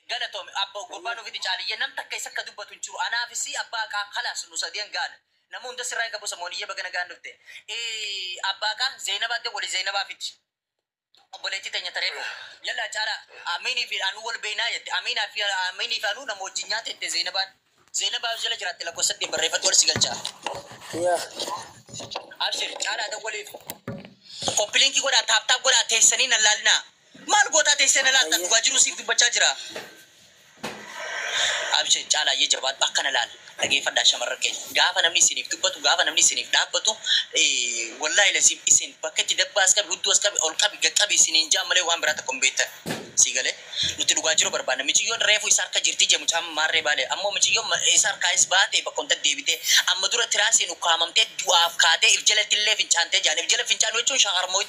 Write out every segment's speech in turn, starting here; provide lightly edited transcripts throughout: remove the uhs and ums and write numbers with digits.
Galatoomi abba gurbaa nuuf fidi Caaliyyee. Nam takka isa akka dubbatu hin jiru. Anaafis abbaa qaa kalaas nu sadeen gaadha. Nama hunda sirraa hin qabu. Samooniyyee, baga nagaan dhufte. Abbaa qaa Zeenabaa dawwali, Zeenabaa fidi. Obboleettii teenya tareefu. Yalla Caalaa, Amiinii fi anuu wal beeynaa jette. Amiinaa fi Amiinii fi anuu nama wajjin nyaate jette Zeenabaan. Zeenabaa jala jiraatte, lakkoofsa 8 barreeffadhu, wal si galchaa. Yaa. Abshir Caalaa, dawwaliif. Copy link godhaa, tap tap godhaa, teessanii nan laalinaa. Maal gootaa teessee na laaltaa? Ayyee. Dhugaa jiruu siif dubbachaa jira. Abshir Caalaa, iyyee jabaadhu, akkana laal. Dhageeffadhaa shamarran keenya. Gaafa namni isiniif dubbatu, gaafa namni isiniif dhaabbatu, wallaahi lasiif isin bakka itti dabbaa as qabi, hudduu as qabi, ol qabi, gad qabi isiniin jaan malee waan biraa tokko hin beektan. Sii galee, nuti dhugaa jiru barbaanna. Miciyyoon reefu isa harka jirti je mucaan maarree baale. Ammoo miciyyoon isa harkaayis baate bakka hunda deebitee amma dura tiraasiin ukkaamamtee du'aaf kaatee if jalatti illee fincaantee jaan. If jala fincaanu jechuun shakarmoo.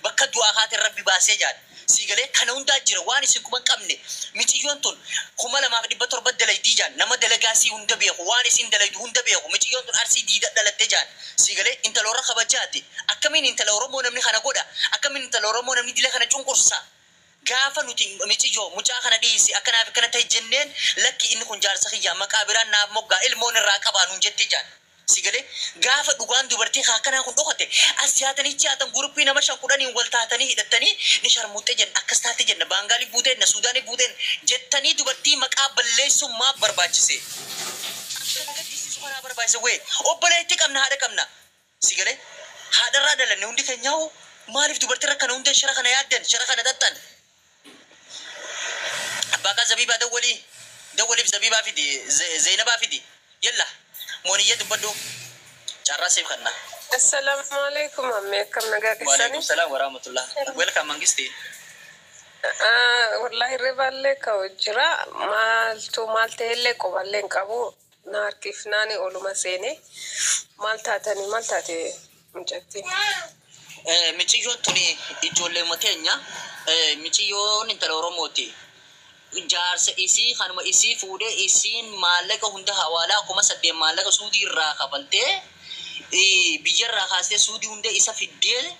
Bakka du'aa kaatee Rabbi baasee jaan. Sii galee, kana hundaa jira waan isin kuma hin qabne. Miciyyoon tun 2700 dalaydii jaan. Nama dalagaa sii hunda beeku, waan isin dalaydu hunda beeku. Miciyyoon tun Arsii Diida dhalatte jaan. Sii galee, intala warra kabajaati. Akkamiin intala Oromoo namni kana godha? Akkamiin intala Oromoo namni dila kana cunqursa? Gaafa nuti miciyyoo mucaa kana dhiisi, akkanaaf akkana ta'e jenneen, lakki, inni kun jaarsa kiyyaa, maqaa biraan naaf moggaa, ilmoon irraa qabaa nuun jette jaan. Si galee, gaafa dhugaan dubartii akkanaa kun dhokate, as jaatanii jaatan guruppii nama 5 10n wal taatanii hidhattanii ni sharmuuxxe jenna, akkas taate jenna, Baangaalii buuteen, Suudaanii buuteen jettanii dubartii maqaa balleessuun maaf barbaachise? Akka gaddisiisu kanaa barbaachise wee obboleettii qabna, haadha qabna. Si galee, haadharraa dhalanne hundi keenyaa. Maaliif dubartii rakkana hunda shira kana yaaddan, shira kana xaxxan? Abbaa Zabiibaa dawwalii, dawwaliif, Zabiibaa fidi, Zeenabaa fidi. Yalla Mooniyyee, dubbadhu, carraa siif kanna. Assalaamu alaikum, ammee akkam nagaa Waalaikum keessanii? salaam warahmatullah. Welcome, Mangisti. Wallahi hirribaallee ka'u jira. Maaltu maal ta'ellee quballee hin qabu. Na harkifnaani oluma seene. Maal taatanii, maal taate mucattiin? Miciyyoon tuni ijoollee teenya, miciyyoon intala Oromooti. Jaarsa isii kanuma isii fuudhee, isiin maallaqa hunda hawaalaa 8000 maallaqa Suudii irraa kafaltee, biyyarraa kaastee Suudii hunda isa fiddee,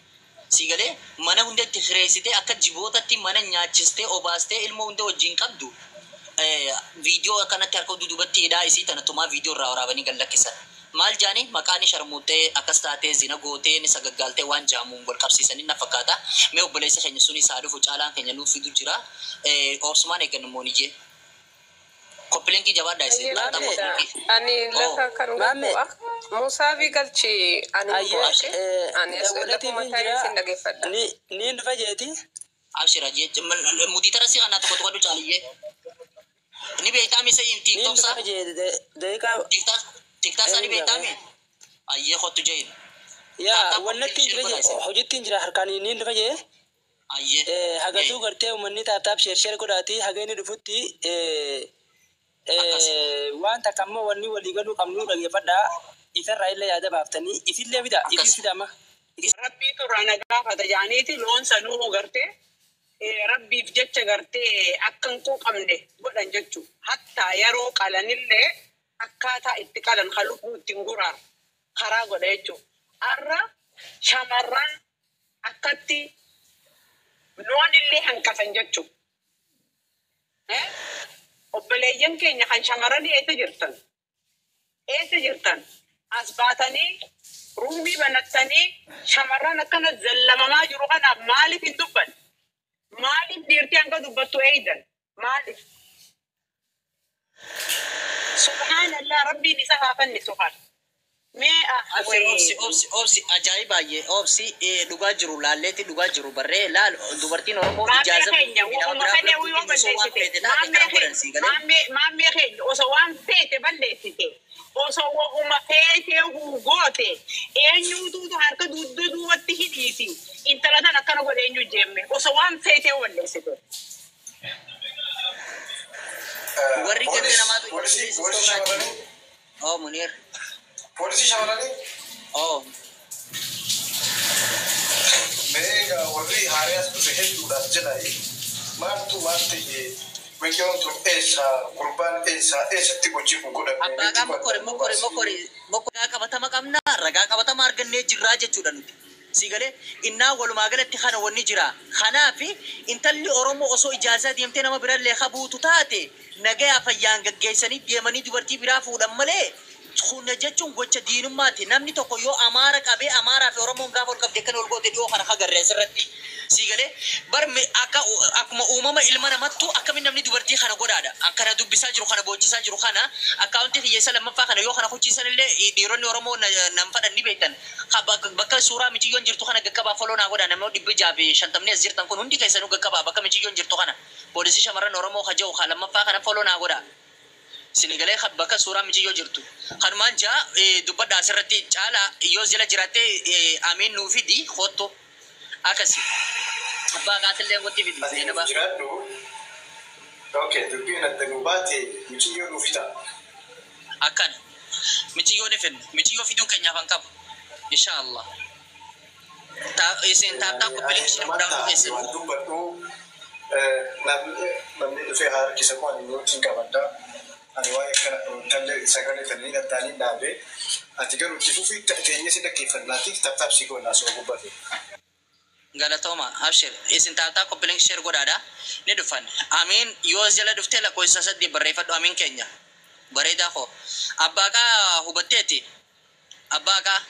si galee, mana hunda itti kireessitee, akka jibootatti mana nyaachistee, obaastee, ilmoo hunda wajjin qabdu, viidiyoo akkanatti harka dudubatti hidhaa isii tana tumaa viidiyoo irraa waraabanii gad lakkisan. Maal jaani? Maqaan sharmuuxee akkas taatee, zina gootee, ni sagaggaaltee waan jaamuun wal qabsiisanii na fakkaata. Mee obboleessa keenya suni isaa dhufu, caalaan keenya nuuf fidu jira. Obsumaan eeggannu Mooniyyee. Copy link jabaadhaa isin. Tap tap Maammee. Copy link. Ani lafa kan Maammee. bu'a. Musaafi galchi ani hin Ayyee. bu'aashe. Ani as lafuma Dawwalatiin taa'ee jira. sin dhageeffadha. Ni ni dhufa jeeti. Abshira mudii tarasii kanaa tokko tokko Caaliyyee. Ni beektaa misa Ni TikTok dhufa isaa? jeeti daqiiqaa. TikTok isaa ni beektaa mi? Ayyee, kottu jahin. Yaa, wannatti jira, hojjettiin jira, harkaan ni dhufa jee. Ayyee. Hagatuu gartee uummanni tap tap share share godhaati haga inni dhufutti. Akkas. Waan takka ammoo wanni walii galuu qabnu dhageeffadhaa, isarraa illee yaada baaftanii ifillee fida. Akkas. Ifis fida amma. Rabbiitu irraa na gaafata jaaniiti loon sanuu gartee Rabbiif jecha gartee akka hin quuqamne godhan jechuudha. Hattaa yeroo qalanillee akkaataa itti qalan kan lubbuu ittiin guraaru karaa godha jechuudha. Har'a shamarran akkatti loon illee hanqatan jechuudha. Obboleeyyan keenya kan shamarranii eessa jirtan? Eessa jirtan? As baatanii ruumii banattanii shamarran akkana zallamamaa jiru kanaaf maaliif hin dubbanne? Maaliif dhiirtii hanga dubbattu eeydan? Maaliif? Subhaanallah, Rabbiin isa haa fannisu kana. Mee ah Obsi, obsi, wayii. Obsi, obsi, ajaa'ibaayye, obsi, dhugaa jiru laalleetti, dhugaa jiru barree laal. Dubartiin Oromoo Maammee ijaaza keenya nama wahuma biraa fedhe bira yoo osoo waan balleessite feete taate maammee kana godhan, keenya sii galee. Maammee keenya osoo waan feete balleessite, osoo wahuma feete goote, eenyuutu harka dugda duubatti hidhiiti intala tan akkana godhe eenyu jeemme osoo waan feete balleessite. Warri ganda namaatu Poolisii poolisii shamarranii. Oh, Munir. Poolisii shamarranii. Oh. Mee egaa warri haariyaas dhufe hedduudhaaf jedhaayi, maaltu maal ta'e? Miciyyoon tun eessa? Gurbaan eessa? Eessatti gochi kun godhame? Abbaa qaa mokore mokore mokore mokore, ragaa qabatama qabna, ragaa qabatama argannee jirraa jechuudha nuti. Si galee innaa walumaa galatti kana wanni jira. Kanaafi intalli Oromoo osoo ijaazaa deemtee nama birallee habuutu taate nagayaa fayyaan gaggeessanii deemanii dubartii biraa fuudhan malee, kuna jechuun gocha diinummaati. Namni tokko yoo Amaara qabee, Amaaraa fi Oromoon gaafa ol qabde kan ol goote dhiyoo kana hagarree asirratti. Si galee bar akka akkuma uumama ilma namattu akkamiin namni dubartii kana godhaadha. Akkana dubbisaa jiru, kana boochisaa jiru, kana akkaawuntii hiyyeessa lammaffaa kana yoo kana kuchiisan illee dhiironni Oromoo nam fadhan ni beektan. Bakka suuraa miciyyoon jirtu kana gaqqabaa, follow naa godhaa. Namoonni 650 as jirtan kun hundi keessanuu gaqqabaa, bakka miciyyoon jirtu kana, poolisii shamarran Oromoo kaja'u ka lammaffaa kana follow naa godhaa. Sinigalee bakka suuraa miciyyoo jirtu. Kanumaan jaa dubbadha asirratti caalaa yoo jala jiraatte amiin nuu fidi kottu akkasi. Abbaa qaatillee wanti fidi. Ati nuuf jiraadhu. Okay, dubbiin adda nuu baate, miciyyoo nuuf ta'a. Akkana. Miciyyoo ni fidna. Miciyyoo fiduun keenyaaf han qabu. Insha Allah. Isin tap tap copy link share godhaa keessan. Waan dubbadhu, namni dhufee haa harkisamu, ani yookiin qabadda. Ani waa'ee akkana tallee sagalee tanii dhattaanii dhaabee, ati garuu itti fufii, teenyee si dhaggeeffannaati, tap tap si goonaa soo gubbate. Galatooma, abshir, isin tap tap copy link share godhaadha ni dhufan. Amiin yoo jala dhuftee lakkoofsa sadii barreeffadhu, amiin keenya. Bareedaa koo. Abbaa kaa hubatteeti. Abbaa kaa.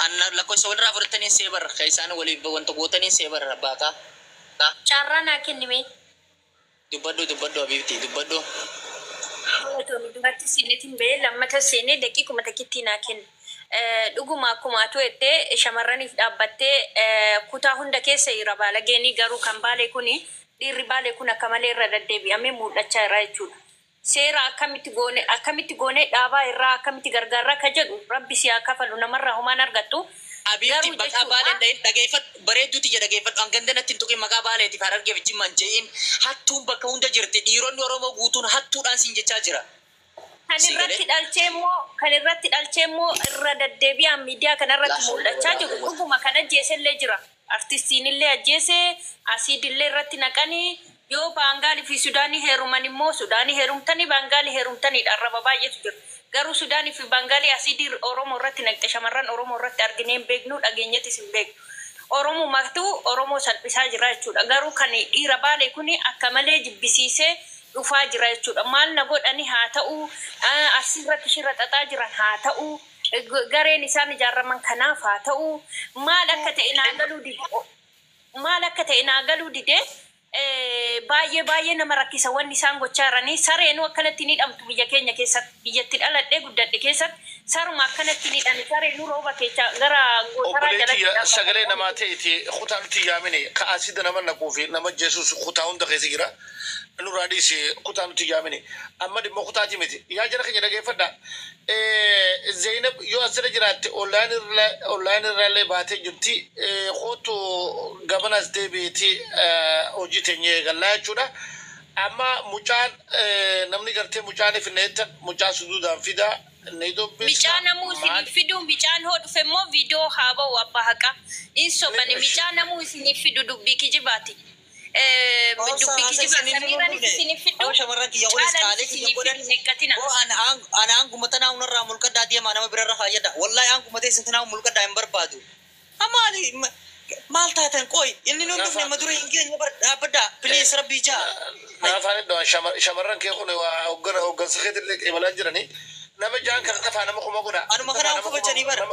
Anna lakkoofsa walirraa fudhatanii see barra. Isaan waliif wanta gootanii see barra, abbaa kaa. Carraa naa kennime. Dubbadhu, dubbadhu, abiibti, dubbadhu. Duratti seenetiin bahee lammata seenee daqiiquma takkitti naa kenna. Dhuguma akkuma atu jettee shamarraniif dhaabbattee kutaa hunda keessa jira baalageenii, garuu kan baalee kuni, dhiirri baalee kun akka malee irra deddeebi'amee mul'achaa jira jechuudha. Seera akkamitti goone dhaabaa irraa akkamitti gargaarraa ka jedhu, rabbi si haa kafalu, namarraa homaan argattu. Abiibti, Garuu maqaa jechuudha. baaleen dhahin, dhageeffadhu, bareedduuti ija dhageeffadhu, hanganda natti hin tuqin. Maqaa baaleetiif Harargeef Jimmaan je'in, hattuun bakka hunda jirti. Dhiironni Oromoo guutuun hattuudhaan siin jechaa jira. Kan Si galee? irratti dhalchee immoo, kan irratti dhalchee immoo irra deddeebi'aan miidiyaa kanarratti mul'achaa jiru, dhuguma kan ajjeesellee jira. Artistiin illee ajjeese, asiidillee irratti naqanii, yoo Baangaalii fi Sudaanii heeruman immoo Sudaanii heerumtanii, Baangaalii heerumtaniidha, arraba baay'eetu jira. Garuu Sudaanii fi Baangaalii asiidii Oromoo irratti naqxe shamarran Oromoo irratti arginee hin beeknu, dhageenyattis hin beeknu. Oromumatu Oromoo salphisaa jira jechuudha. Garuu kan dhiira baalee kuni akka malee jibbisiisee dhufaa jira jechuudha. Maal na godhani haa ta'u, asirratti shirra xaxaa jiran haa ta'u, gareen isaan ijaaraman kanaaf haa ta'u, maal akka ta'e naa galuu dide. Maal akka ta'e naa galuu dide. Baay'ee baay'ee nama rakkisa wanni isaan gochaa jiranii. Sareenuu akkanatti ni dhamtu biyya keenya keessatti, biyyatti dhaladhee guddadhe keessatti saruma akkanatti ni dhani, sareenuu rooba keessa gara gootaraa Obboleetti jalatti. Sagalee namaa ta'eeti kutaa nuti yaamine ka asida nama naquu fi nama jeesus kutaa hunda keessa jira. Nurraa dhiisi, kutaa nuti yaamine. Amma dhimma kutaati miti. Yaa jara keenya, dhageeffadha. Zeynab yoo asirra jiraatte online irraallee baatee jirti. Kootu gabanas deebi'eeti hojii teenya eegallaa jechuudha. Amma mucaan namni gartee mucaan finneettan mucaa suduudhaan fidaa. Ni dubbisa. Micaa namuu isiniif fidu, micaan hoo dhufe immoo viidiyoo haa ba'u, abbaa haqaa. In sobani, micaa namuu isiniif fidu dubbii kijibaati. Dubbii kijibaa samiiranis isiniif fidu. Shamarran kiyya kunis Caalanis qaalee kiyya isiniif godhan. fidu, hin eeggatina. Boo ana hanguma tanaa hunarraa mulqaddaa deemaa, nama birarra faayyadha. Wallahi hanguma ta'e isin tanaa mulqaddaa hin barbaadu. Amaali maal taatan qoy, inni nuun dhufne ma dura hin geenye bar, dhaabbadhaa please, rabbii jaa. Naafaan iddoo shamarran kee kun waa hoggana hoggansa keetillee imalaa jiranii nama jaan kana tafaa nama 1000 godha. Anuma kanaan kabajanii bara.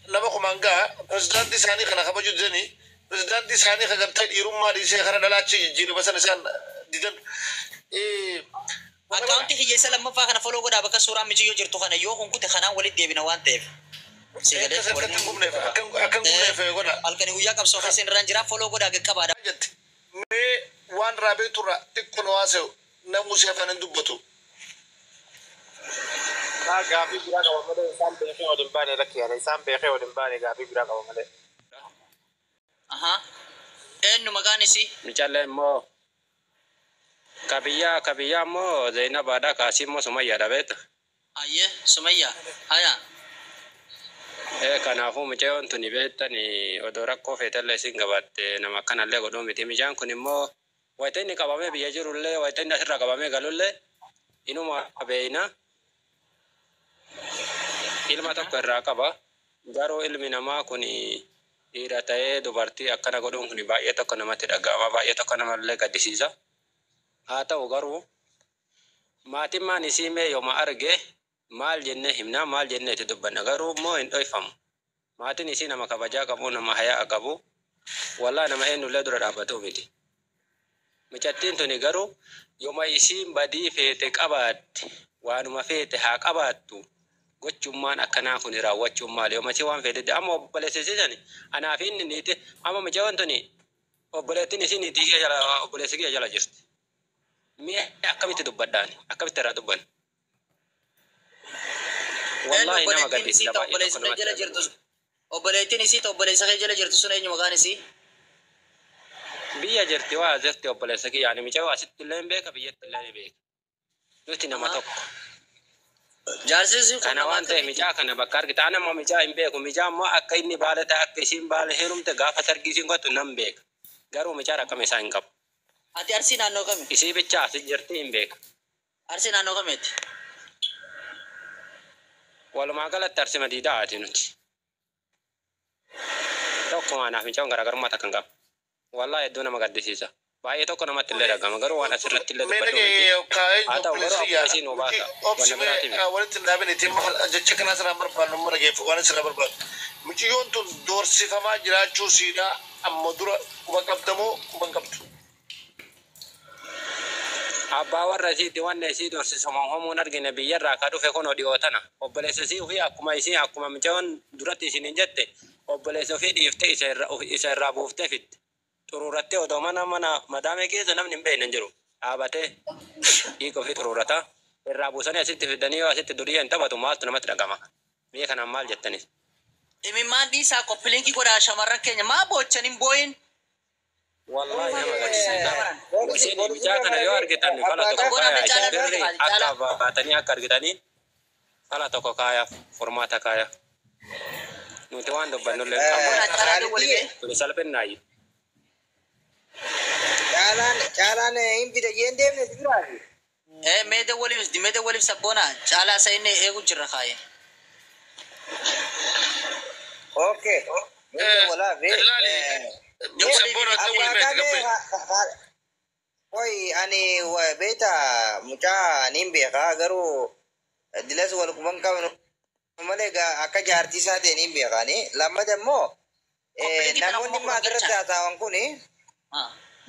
Nama kumaan gaha pirezidaantii isaanii kana kabaju didanii, pirezidaantii isaanii kan gartee dhiirummaa dhiisee kana dhalaachi jijjiirama sana isaan didan. Akkaawuntii hiyyeessa lammaffaa kana follow godhaa, bakka suuraan mijiyyoo jirtu kana. Yoo kun kute kanaan walitti deebina waan ta'eef. Akka hin gubneef, akka hin gubneef godha. Halkanii guyyaa qabsoo keessa irraan jira, follow godhaa qaqqabaadha. Jette. Mee waan raabee turra xiqqoo nu haasa'u, namuu si afaan hin dubbatu. Naa gaafii biraa qaba malee, isaan beekee waliin baane rakkiyaadha. Isaan beekee waliin baane, gaafii biraa qaba malee. Aha. Eenyu maqaan isii? Micaallee immoo kabiyyaa immoo Zainabaadha, kaasii immoo Sumayyaadha, beekta. Ayyee, Sumayyaa. Haya. Ee, kanaafuu mucayyoon tuni, beektani, odoo rakkoo feetellee isin qabaatte nama akkanallee godhuu miti. Mucaan kun immoo wayita inni qabamee biyya jirullee, wayita inni asirraa qabamee galullee inuma beeyna. Ilma tokko irraa qaba. Garuu ilmi namaa kun dhiira ta'ee dubartii akkana godhuun kun baay'ee tokko namatti dhaga'ama, baay'ee tokko namallee gaddisiisa. Haa ta'u garuu maatimmaan isii mee yooma arge maal jennee himnaa, maal jennee itti dubbanna, garuu immoo hin dhoyfamu. Maatiin isii nama kabajaa qabu, nama hayaa qabu, wallaa nama eenyullee dura dhaabbatu miti. Mucattiin tuni garuu yooma isiin badii feete qabaatte, waanuma feete haa qabaattu, gochummaan akkanaa kun raawwachuun maali? Yooma isii waan feete amma obboleessisiisan anaa fi inni niiti amma mucayyoon tuni obboleettiin isii niitii kiyya jala, obboleessi kiyya jala jirti. Mi'a akkamitti dubbadhaan, akkamitti irraa dubban? Wallaahi nama Obboleettiin isii gaddisiisa ta baay'ee tokko obboleessa namatti jala dhaga'ama. jirtu, obboleettiin isii ta obboleessa kee jala jirtu sun eenyu maqaan isii? Biyya jirti, waa jirti obboleessa kiyya, ani mucayyoo asitti illee hin beeka, biyyatti illee ni beeka. Nuti nama tokko. Jaarsi kun Kana nama waan ta'e akkamiiti? mucaa kana bakka argita. Ana immoo mucaa hin beeku. Mucaa immoo akka inni baala ta'e, akka isiin baala heerumte, gaafa sargii isiin godhatu nan beeka. Garuu mucaa rakkame isaa hin qabu. Ati Arsii naannoo kami? Isii bicha asi jirti hin beeka. Arsii naannoo kamiiti? Walumaa galatti Arsii madiidaa ati nuti. Tokkuma anaaf mucaan garaagarummaa takka hin qabu. Wallaahi hedduu nama gaddisiisa. Baay'ee tokko namatti illee dhagama. Garuu waan asirratti illee Mee dubbadhu miti. dhagee kaa'ee Haa ta'u garuu obboleessi akkuma isiin nu baasa. obsi Wanna biraati mee miti. walitti hin dhaabin itti jecha kana asirraa barbaannu amma dhageeffu waan asirraa barbaannu. Mucayyoon tun doorsifamaa jiraachuu siidhaa amma dura quba qabdamoo quba hin qabdu? Abbaa warra isiitti wanna isii dorsisamu homuun argine, biyyarraa ka dhufe kunoo dhiyoo tana. Obboleessa isii ofii akkuma isii akkuma mucayyoon duratti isiniin jette, obboleessa ofii dhiiftee isa irraa buuftee fitte. Xuruurattee odoo mana madaamee keessa namni hin beekne hin jiru. Dhaabatee dhiiga ofii xuruurata. Irraa buusanii asitti fidanii yoo asitti durii hin taphatu maaltu namatti dhagama? Biyya kanaan maal jettanis? Imimmaan dhiisaa, copy link godhaa shamarran keenya, maa boochan hin booyin? Wallahi nama gaddisiisa. Isin mucaa kana yoo argitan fala tokko Sabboona kaayaa, mee isin caalaa birri nutti akka caalaa. baatanii akka argitanii fala tokko kaayaaf, furmaata kaayaa. Nuti waan dubbannullee hin qabnu. Sabboona caalaa dawwali mee. Kuni salphinnaayi. Caalaan hin fida jeen deemne si biraati. Eh, mee dawwaliif, mee dawwaliif sabboona caalaa isa inni eegu jirra kaaye. Okay. Mee dawwalaa fi Ilaali sabboona dawwali mee abbaa gabbee. Oi, ani beeta mucaa niin beekaa, garuu dilas wal quban qabnu malee akka jaartii isaa ta'e niin beekaani. Lammata immoo Copy link kana namoonni kuma immoo 10 asirratti galchaa. haasa'an kuni,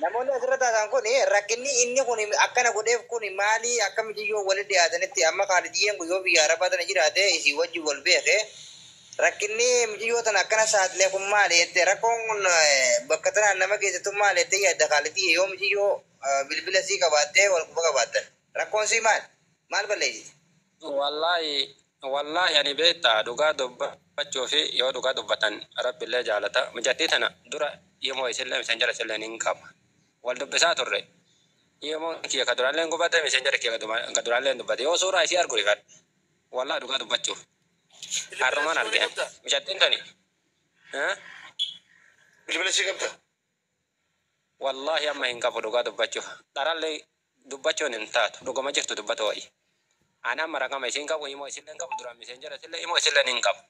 namoonni asirratti haasa'an kuni, rakkinni inni kun akkana godheef kun maali? Akka mijiyyoo walitti dhiyaatanitti amma Kaalidiyyeen kun yoo biyya Arabaa tana jiraate isii wajjin wal beeke, rakkinni mijiyyoo tana akkana saaxilee kun maali jette, rakkoon kun bakka tanaan nama geessitu maali jettee yaadda Kaalidiyyee, yoo mijiyyoo bilbila sii qabaattee wal quba qabaattan rakkoon sii maal maal balleessiti? Wallahi wallahi ani beektaa dhugaa dubbachuu fi yoo dhugaa dubbatan Rabbillee jaalata. Mucattii tana dura yomoo isillee messenger isillee hin qaba. Wal dubbisaa turre. Yomoo kiyya ka duraallee hin gubate, messenger kiyya ka duraallee hin dubbate. Yoo suuraa isii argu rifadhe. Wallahi dhugaa dubbachuuf. Bilbila Har'umaan sii arge. qabda? Mucattiin tani. Bilbila sii qabda? Wallahi amma hin qabu dhugaa dubbachuuf. Dharallee dubbachuun hin taatu. Dhuguma jirtu dubbatu wayi. Ani amma raqama isiin qabu, imo isillee hin qabu, duraan messenger isillee imo isillee hin qabu.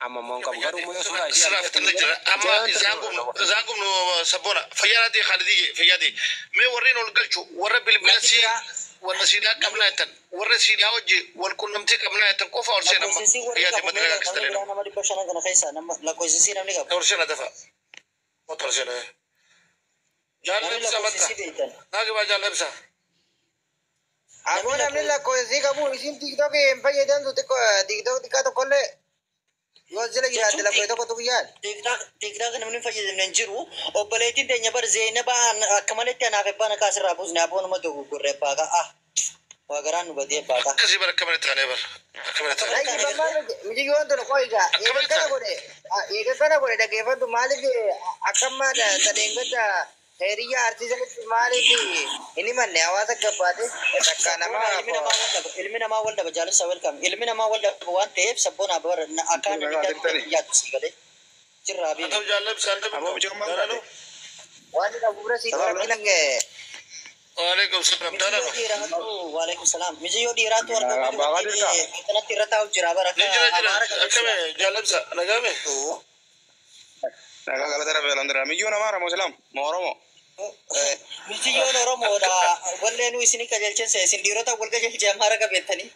Amma immoo hin qabu. Garuu immoo yoo suuraa isii Sirraa argite fixannee jira. Amma isaan gubnu, isaan gubnu sabboona. Fayyaadhaa Khaalidii fayyaadii. Mee warreen ol galchu warra bilbila Namni sii biraa warra siidaa qabnaa jettan, warra siidaa wajji wal qunnamtii qabnaa jettan qofa ol seenaa amma. Lakkoofsisii warri Fayyaadii qabu madda mee akkasitti namni biraa leena. nama 500 kana keessaa nama lakkoofsisii namni qabu. Ol seenaa dafa. Ol seenaa. Jaalala Namni ibsaa matta. lakkoofsisii beektan. Naagibaa jaalala ibsaa. Aboo namni lakkoofsisii qabu isiin TikTokii hin fayyadamtu, xiqqoo TikTok xiqqaa tokkollee yoo jala jiraatte Jechuun lakkoofsa tokkotu guyyaan. TikTok namni hin fayyadamne hin jiru. Obboleettiin teenya bar Zeenabaa akka maletti anaaf ebbaan akka asirraa buusne aboonuma dogoggorre abbaa ah waa garaan nu badee abbaa kaa. Akkasii bara akka malee taanee bara. Akka malee taanee. Laki bammaan mijiyyoon tun qoyga Akka malee eega kana taane. godhe, eega kana godhe, dhageeffadhu, maaliif akkammaa tadheengadda hiriyaa artiisanitti maaliif hin himanne hawaasa gabbaate takka nama? Sabboona ilmi namaa wal dhaba, ilmi namaa wal dhaba, jaalisa welcome, ilmi namaa wal dhaba waan ta'eef sabboona bara akkaan Nagaa inni jirtanii? yaadu si galee jirra Haa habiibi. ta'u jaalala ibsaa hin Aboo dhabu. mucaan maal Jaalala. taate? Waan qabu bira sii Salaam rakkina. Waalaikum salaam. Mijiyyoo dhiiraatu, waalaikum salaam. Mijiyyoo dhiiraatu harka Abbaa jirtaa? Kanatti irra taa'u jira bara. Ni jira jira. Akkame jaalabsa nagaame. Nagaa galata rabbi alhamdulillah. Miyyoo namaa Oromoo Islaam moo Oromoo? Mijiyyoon Oromoodha. Wallee nu isinii qajeelchinse isin dhiirota wal qajeelche Amaara qabeettanii.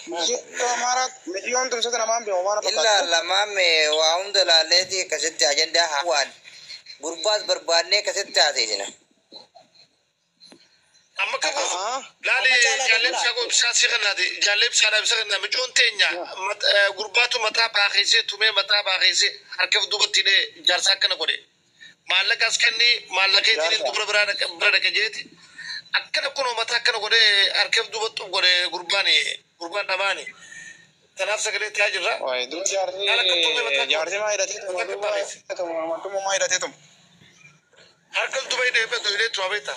Miyyoo Amaaraa miyyoon tumsota namaan beeku Amaara Illa fakkaata. lamaan waa hunda laalleeti akkasitti ajandaa haa waan gurbaas barbaannee akkasitti haasisina. Amma qabu. Laali jaalebsa ko ibsaa si kanaati. Jaalebsaadha ibsa kana micoon teenya gurbaatu mataa baakeessee tumee mataa baakeessee harka duubatti hidhee jaarsa akkana godhe. Maallaqa as kenni maallaqa ittiin dubra biraa bira dhaqe jeeti. Akkana kunoo mataa akkana godhee harka duubatti godhe gurbaan gurbaan dhamaani. Tanaaf sagalee ta'aa jirra. Wayi duuba jaarsi jaarsi maa hidhatee tuma duuba maa hidhatee tuma. Harka duuba hidhee beektu hidhee tuma beekta.